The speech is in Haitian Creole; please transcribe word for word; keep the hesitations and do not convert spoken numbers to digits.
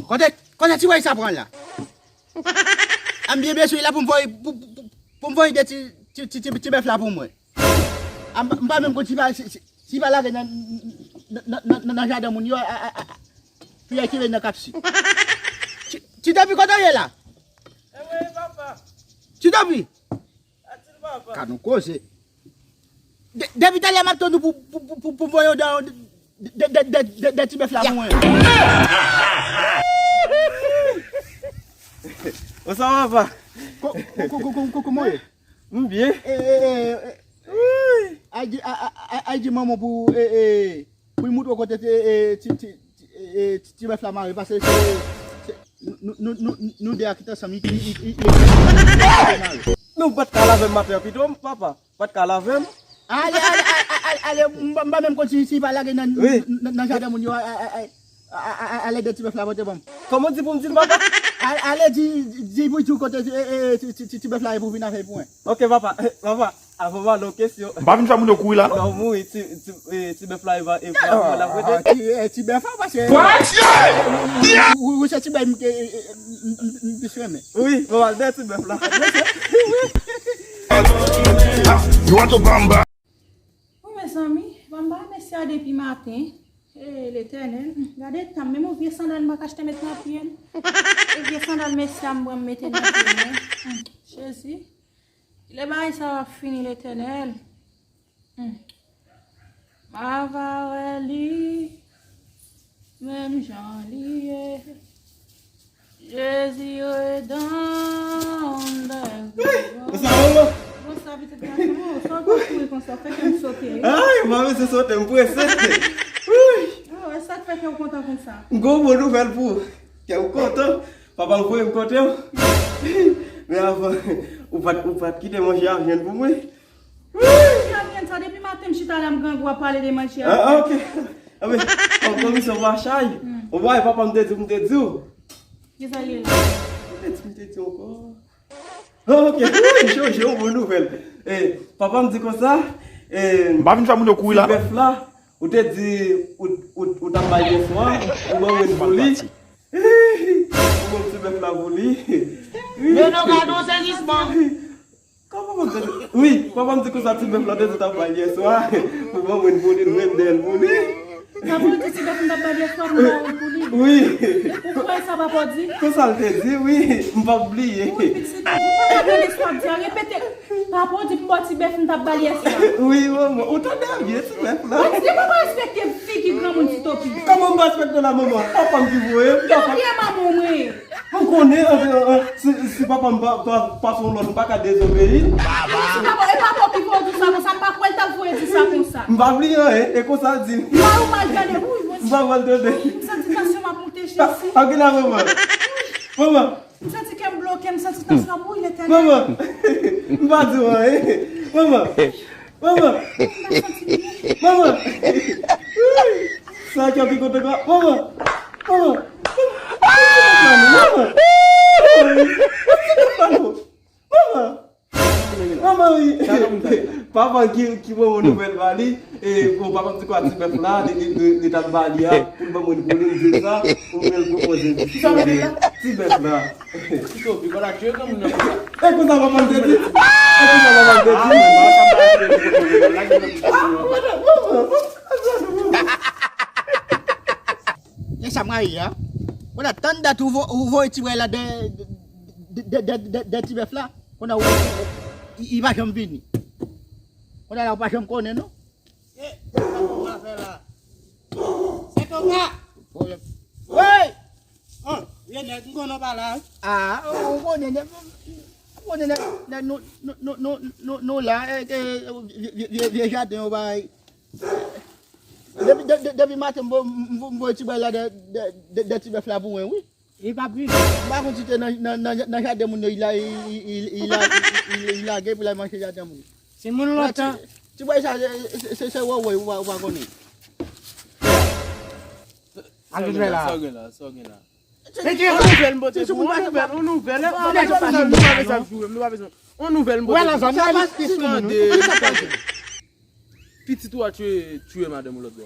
Kote, kote ti bèy sa pran la? A m byen bezwen la pou m voye, pou, pou, pou, pou m voye de ti, ti, ti, ti, ti bèf la pou mwen. A m, m pa menm konn si pa, si, si, si pa lage nan, nan, nan, nan, nan jaden moun yo, a, a, a, a, pou y retire nan kapsi. Ti, ti Topi, kote w ye la? Ti Topi! Ka nou koze. De- Depi talè m ap tann ou pou, pou, pou, pou, pou voye w de, de, de, de, de, de ti bèf la pou mwen. Bonswa, papa. Ko- ko- ko- ko- ko- Kòman w ye? M byen. E, e, e, e, Ay di, a- a- a- ay di manman pou, e, e, pou l moutre w kote ti, e, ti, ti, ti, e, e, ti, ti bèf la mare, paske se, se, nou, nou, nou, nou, nou de a ki t ansanm, i, i, i, i, i mare. Nou pa t ka lave m maten an pito, papa. Pa t ka lave m. Ale, ale, ale, ale, ale, m pa, m pa menm konn si, si pa lage nan, wi, nan, nan jaden moun yo, a, a, a, a, a, a, ale de ti bèf la pote ban m. Kòman w di pou m di l, papa? A- Ale di, di pou di w kote, e, e, ti, ti, ti, ti bèf la e pou vin avè l pou mwen. Ok, papa, papa, avan m pale yon kesyon. M pa vin fè moun yo kouri la. Non, mouri, ti, ti, e, ti bèf la, e pa, e pa mwen l ap rete. Ah, ti, e, ti bèf la, paske ou, ou, ou, ou se ti bèf m ke, e, e, m, m, m, m plis renmen. Wi, bon, al dèyè ti bèf la. You want to bamba? Wi, mezanmi, ban m ba mesye a depi maten. E, Letènèl, gade tan, menm yon vye sandal m pa ka achte met nan pye m. E vye sandal mesye a m pran m mete nan pye m. Jezi. Kilè bagay sa va fini, Letènèl? Hmm. M a va wè li menm jan li ye. Jezi redan. Bonswa, manman. Bonswa, pitit gason. Sa w ap kouri konsa? Fè kè m sote, wi. Ay, manman, se sote, m prese. Wi. Oh, e sa k fè kè w kontan konsa? M gon bon nouvèl pou ou. Kè w kontan. Papa m voye m kote w. Men avan, ou pa t, ou pa t kite manje a vyann pou mwen. Wi! Sa vyann sa, depi maten m chita la, m grangou ap pale de manje a. Ah, ah, ok. Anben, kòm komisyon pa chay. Hmm. Ou pa wè papa m te di w, m te di w. Kisa l ye la? M te di, m te di w ankò. Ah, ok. Wi, m chonje yon bon nouvèl. E, papa m di konsa, e, m pa vin fè moun yo kouri la. Ti bèf la, ou te di, ou, ou, ou t ap bay yèswa, ou ban mwen pou li. Ou ban m ti bèf la pou li. Men non, gade yon sezisman. Kòman papa m te di? Wi, papa m di konsa ti bèf la te di t ap bay yèswa. Pou ban mwen pou li, mwen dèyè l pou li. Papa w di ti bèf m t ap bay yèswa pou m ba w pou li? Wi. Ou kwè sa papa w di? Konsa l te di, wi. M p ap bliye. Wi, pitit, ou pa tande sa w ap di a, repete. Papa w di pou m ba w ti bèf m t ap bay yèswa. Wi, manman, ou tande byen ti bèf la. Wi, se pa pa respekte figi granmoun ti topi. Kòman m pa respekte la, manman? Papa m ki voye m, papa. Dènye manman mwen. Ou konnen, an, an, an, si, si papa m pa, pa, pa fè yon lòd, m pa ka dezobeyi l. Si papa, e papa w ki voye w di sa konsa, m pa kwè l t ap voye di sa konsa. M pa bliye anyen, e konsa l di. M pa ou mal tande, wi, mwen. M pa mal tande. M santi tansyon m ap moute, Jezi. A, a, gade la, manman. Manman. M santi kè m bloke, m santi tansyon ap woule, Letènèl. Manman. M pa di w anyen. Manman. Manman! Manman! Sa ki ap kote kwa? Manman! Manman! Manman! Manman! Manman! Manman, wi! Papa ki, ki ban mwen nouvèl ba li, e, bon, papa m di kwa ti bèf la, li, li, li, li t ap ba li a, pou l ban mwen pou li, m di l sa, pou mwen l pwopoze ti bèf la. Ti bèf la. Pito, pi pa la tchwe granmoun nan konsa. E konsa papa m te di. E konsa papa m te di. Lè sa m rayi a. Konn a tann dat ou vo- ou voye ti bway la de, de, de, de, de, de ti bèf la. Konn a ou, ou, li, li pa janm vini. Konn a la ou pa janm konnen non. E, sa w ap fè la? Sètoka! Woy! An, vye nèg, m konnen w pa la, wi. A, ou konnen nèg, ou konnen nèg, nèg nou, nou, nou la, e, e, vye, vye, vye, vye jaden yo bay. Depi, de, de, depi maten, m vo- m vo- m voye ti bway la de, de, de, de ti bèf la pou mwen, wi. Li p ap vini. M pa konn si te nan, nan, nan, nan jaden moun yo, li la, li, li, li, li la, li, li, li lage pou l al manje jaden moun. Se moun lontan. Ti, ti bway sa, se, se, se, se wowoy, ou pa, ou pa konnen. Al vin fè la. Sa w gen la, sa w gen la? Se ki yon nouvèl m pote pou ou, yon nouvèl, yon nouvèl. Nou pa bezwen sa, nou pa bezwen sa joure, nou pa bezwen. Yon nouvèl m pote pou ou. Tande. Pitit ou a tchwe, tchwe madanm ou lòt bò.